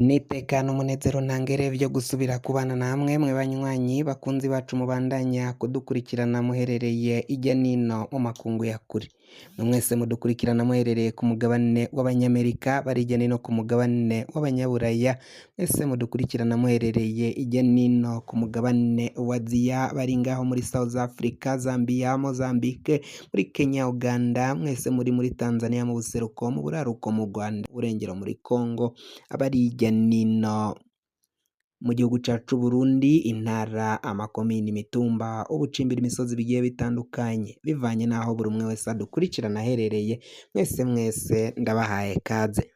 Nitekana umunezero ntangere vyo gusubira kubana namwe mwe banywanyi bakunzi bacu mubandanya kudukurikirana muherereye irya nino mu makungu ya kure. Mwe mwese mudukurikirana muherereye ku mugabane w'abanyamerika bari irya nino ku mugabane w'abanyaburaya, mwese mudukurikirana muherereye irya nino ku mugabane wa Aziya bari ngaho muri South Africa, Zambia, Mozambique, muri Kenya, Uganda, mwese muri muri Tanzania mu buseruko, mu buraruko mu Rwanda, burengero muri Congo, abari hirya nino mu gihugu cacu Burundi, intara, amakomini, imitumba, ubucimbira imisozi bigiye bitandukanye bivanye n'aho buri umwe wese adukurikirana aherereye, mwese mwese ndabahaye kaze.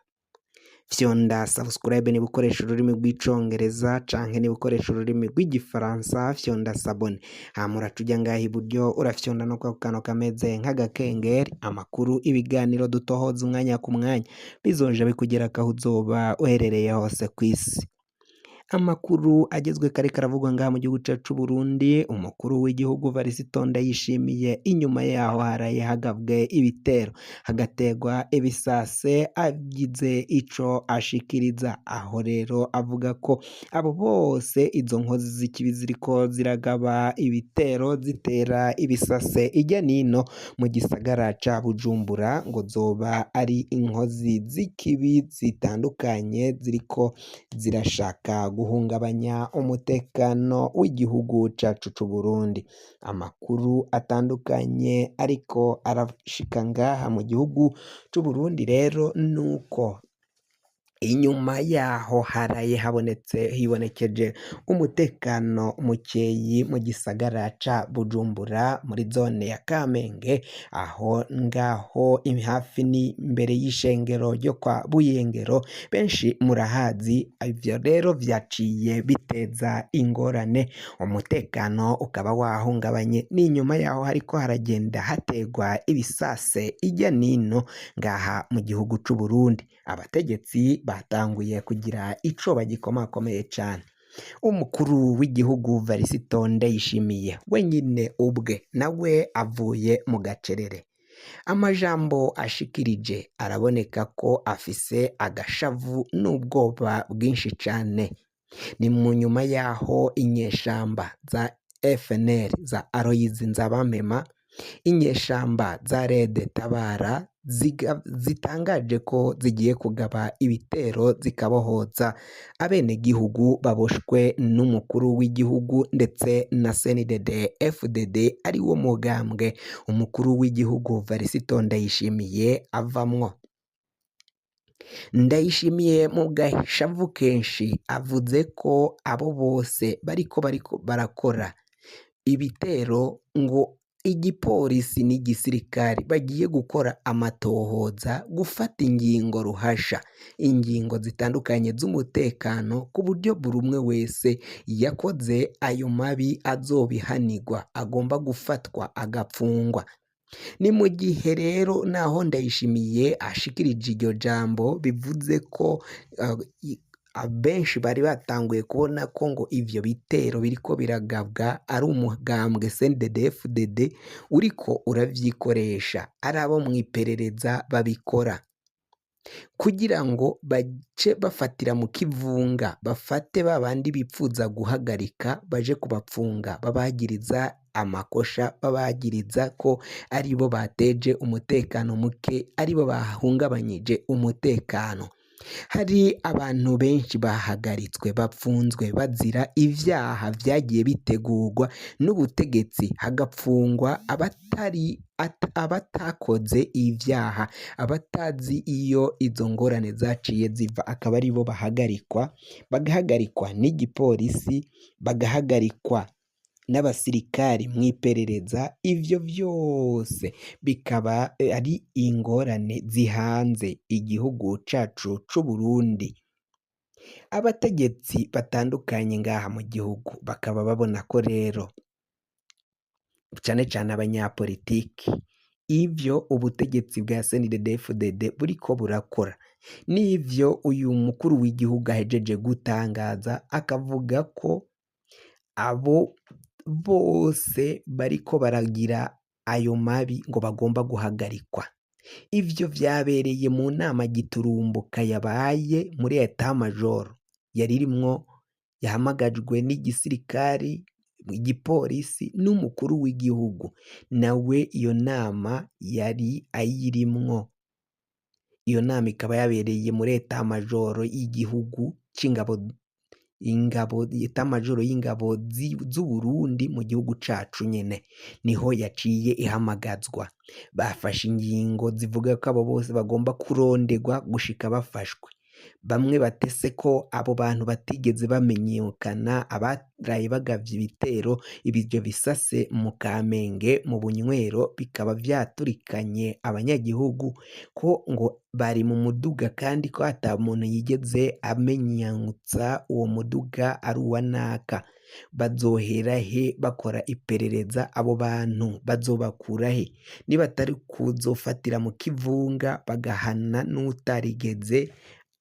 Fyonda subscribe niba ukoresha ururimi rw'icongereza canke niba ukoresha ururimi rw'igifaransa fyonda s'abonner, hama uraca uja ngaha iburyo urafyonda no kwako kantu kameze nk'agakengeri, amakuru, ibiganiro dutohoza umwanya ku mwanya bizoja bikugerako aho uzoba uherereye hose kw'isi. Amakuru agezwe kare karavugwa ngaha mu gihugu cacu c'Uburundi, umukuru w'igihugu Varisito Ndayishimiye inyuma yaho haraye hagabwe ibitero hagategwa ibisase agize ico ashikiriza, aho rero avuga ko abo bose izo nkozi z'ikibi ziriko ziragaba ibitero zitera ibisase irya nino mu gisagara ca Bujumbura ngo zoba ari inkozi z'ikibi zitandukanye ziriko zirashaka guhungabanya umutekano w'igihugu cacu c'Uburundi. Amakuru atandukanye ariko arashika ngaha mu gihugu c'Uburundi rero nuko inyuma yaho haraye habonetse hibonekeje umutekano mukeyi mu gisagara ca Bujumbura muri zone ya Kamenge, aho ngaho hafi n'imbere y'ishengero ryo kwa Buyengero benshi murahazi, ivyo rero vyaciye biteza ingorane umutekano ukaba wahungabanye, n'inyuma yaho hariko haragenda hategwa ibisase irya nino ngaha mu gihugu c'Uburundi. Abategetsi batanguye kugira ico bagikomakomeye cane. Umukuru w'igihugu Varisito Ndayishimiye wenyine ubwe nawe avuye mu gacerere. Amajambo ashikirije araboneka ko afise agashavu n'ubwoba bwinshi cane. Ni mu nyuma yaho inyeshamba za FNL za Aloys Nzabampema, inyeshamba za Red Tabara zitangaje ko zigiye kugaba ibitero zikabohoza abenegihugu baboshwe n'umukuru w'igihugu ndetse na CNDD FDD ari wo mugambwe umukuru w'igihugu Varisito Ndayishimiye avamwo. Ndayishimiye mu gashavu kenshi avuze ko abo bose bariko bariko barakora ibitero ngo igipolisi n'igisirikare bagiye gukora amatohoza, gufata ingingo ruhasha, ingingo zitandukanye z'umutekano ku buryo buri umwe wese yakoze ayo mabi azobihanirwa, agomba gufatwa agapfungwa. Ni mu gihe rero naho Ndayishimiye ashikirije iryo jambo bivuze ko abenshi bari batanguye kubona ko ngo ivyo bitero biriko biragabwa ari umugambwe CNDD-FDD uriko uravyikoresha, ari abo mw'iperereza babikora kugira ngo bace bafatira mu kivunga, bafate babandi bipfuza guhagarika baje kubapfunga babagiriza amakosha, babagiriza ko aribo bateje umutekano muke, aribo bahungabanyije umutekano. Hari abantu benshi bahagaritswe bapfunzwe bazira ivyaha vyagiye bitegurwa n'ubutegetsi, hagapfungwa abatari abatakoze ivyaha, abatazi iyo izo ngorane zaciye ziva, akaba aribo bahagarikwa, bagahagarikwa n'igipolisi, bagahagarikwa n'abasirikari mw'iperereza, ivyo vyose bikaba ari ingorane zihanze igihugu cacu c'Uburundi. Abategetsi batandukanye ngaha mu gihugu bakaba babona ko rero cane cane abanyapolitiki ivyo ubutegetsi bwa CNDD-FDD buriko burakora n'ivyo uyu mukuru w'igihugu ahejeje gutangaza akavuga ko abo bose bariko baragira ayo mabi ngo bagomba guhagarikwa. Ivyo vyabereye mu nama giturumbuka yabaye muri etat major yaririmwo yahamagajwe n'igisirikari, igipolisi n'umukuru w'igihugu, nawe iyo nama yari ayirimwo. Iyo nama ikaba yabereye muri etat major y'igihugu c'ingabo ingabo etat major y'ingabo z'Uburundi mu gihugu cacu nyene niho yaciye ihamagazwa. Bafashe ingingo zivuga ko abo bose bagomba kurondegwa gushika bafashwe. Bamwe batese ko abo bantu batigeze bamenyekana abaraye bagavye ibitero ibyo bisase mu Kamenge mu bunywero bikaba vyaturikanye abanyagihugu ko ngo bari mu muduga kandi ko ata muntu yigeze amenyutsa uwo muduga ari uwa naka. Bazohera he bakora iperereza abo bantu bazobakura he nibatari kuzofatira mu kivunga bagahana n'utarigeze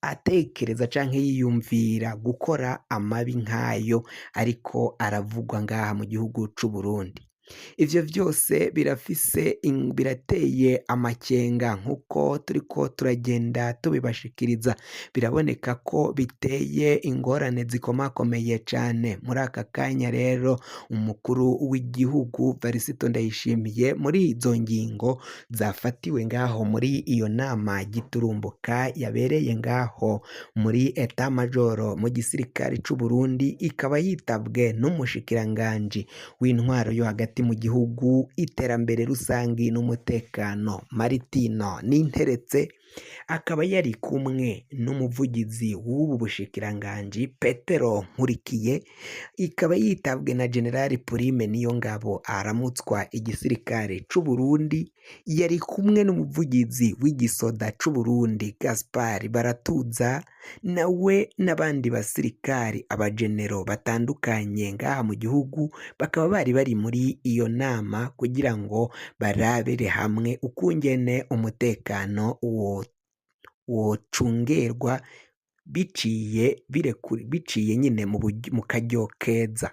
atekereza canke yiyumvira gukora amabi nk'ayo ariko aravugwa ngaha mu gihugu c'u Burundi. Ivyo vyose birafise birateye amakenga nkuko turiko turagenda tubibashikiriza, biraboneka ko biteye ingorane zikomakomeye cane. Muri aka kanya rero umukuru w'igihugu Varisito Ndayishimiye muri izo ngingo zafatiwe ngaho muri iyo nama giturumbuka yabereye ngaho muri etat major mu gisirikare c'u Burundi, ikaba yitabwe n'umushikiranganji w'intwaro yo hagati mu gihugu, iterambere rusangi n'umutekano Maritino Ninteretse, akaba yari kumwe n'umuvugizi w'ubu bushikiranganji Petero Nkurikiye, ikaba yitabwe na General Prime Niyongabo aramutswa igisirikare c'u Burundi, yari kumwe n'umuvugizi w'igisoda c'u Burundi Gaspard Baratuza, nawe n'abandi basirikari abagenero batandukanye ngaha mu gihugu, bakaba bari bari muri iyo nama kugira ngo barabire hamwe ukungene umutekano wocungerwa biciye biciye nyine mu karyo keza.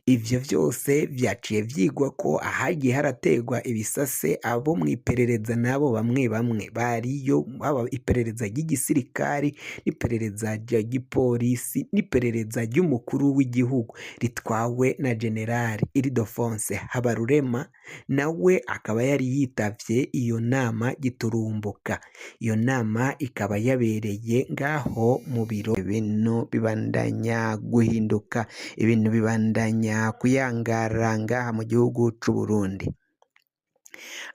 Ivyo vyose vyaciye vyigwa ko ahagiye harategwa ibisase abo mw'iperereza nabo bamwe bamwe bariyo, haba iperereza ry'igisirikari n'iperereza rya gipolisi n'iperereza ry'umukuru w'igihugu ritwawe na General Ildefonse Habarurema, nawe akaba yari yitavye iyo nama giturumbuka. Iyo nama ikaba yabereye ngaho mu biro. Ibintu bibandanya guhinduka, ibintu bibandanya kuyangara ngaha mu gihugu c'u Burundi.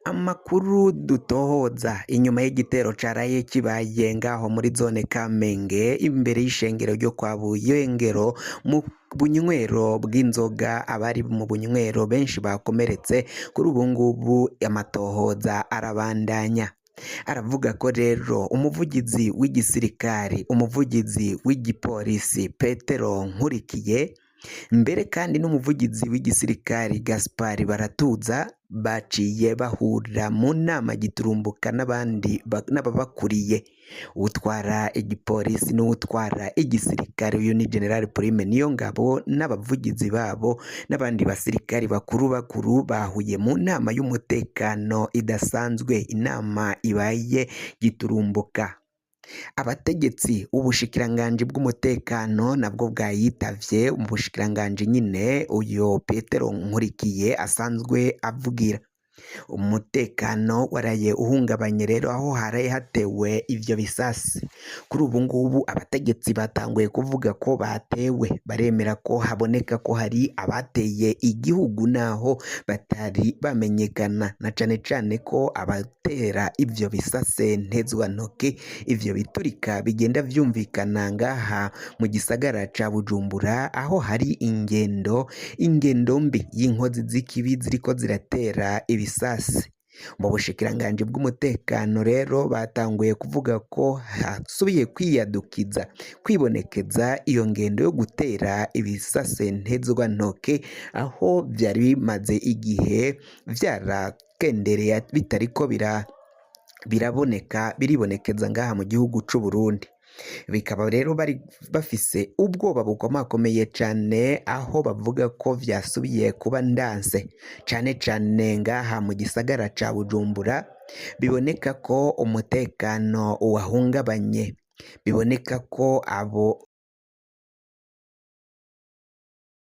Amakuru dutohoza inyuma y'igitero caraye kibaye ngaho muri zone Kamenge imbere y'ishengero ryo kwa Buyengero mu bunywero bw'inzoga, abari mu bunywero benshi bakomeretse, kuri ubu ngubu amatohoza arabandanya. Aravuga ko rero umuvugizi w'igisirikari, umuvugizi w'igipolisi Petero Nkurikiye, mbere kandi n'umuvugizi w'igisirikari Gaspard Baratuza baciye bahurira mu nama giturumbuka n'abandi n'ababakuriye, utwara igipolisi n'utwara igisirikare uyu ni General Prime Niyongabo n'abavugizi babo n'abandi basirikari bakuru bakuru bahuye mu nama y'umutekano idasanzwe, inama ibaye giturumbuka. Abategetsi ubushikiranganji bw'umutekano nabwo bwayitavye, umushikiranganji nyine uyo Petero Nkurikiye asanzwe avugira. Umutekano waraye uhungabanye rero aho haraye hatewe ivyo bisasi. Kuri ubu ngubu abategetsi batanguye kuvuga ko batewe, baremera ko haboneka ko hari abateye igihugu naho batari bamenyekana, na cane cane ko abatera ivyo bisase ntezwantoke, ivyo biturika bigenda vyumvikana ngaha mu gisagara ca Bujumbura, aho hari ingendo mbi y'inkozi z'ikibi ziriko ziratera ibisasi. Mu bushikiranganji bw'umutekano rero batanguye kuvuga ko hasubiye kwiyadukiza kwibonekeza iyo ngendo yo gutera ibisase ntezwantoke, aho vyari bimaze igihe vyarakendereye bitariko biraboneka biribonekeza ngaha mu gihugu c'u Burundi. Bikaba rero bari bafise ubwoba bukomakomeye cane, aho bavuga ko vyasubiye kuba ndanse cane cane ngaha mu gisagara ca Bujumbura. Biboneka ko umutekano wahungabanye, biboneka ko abo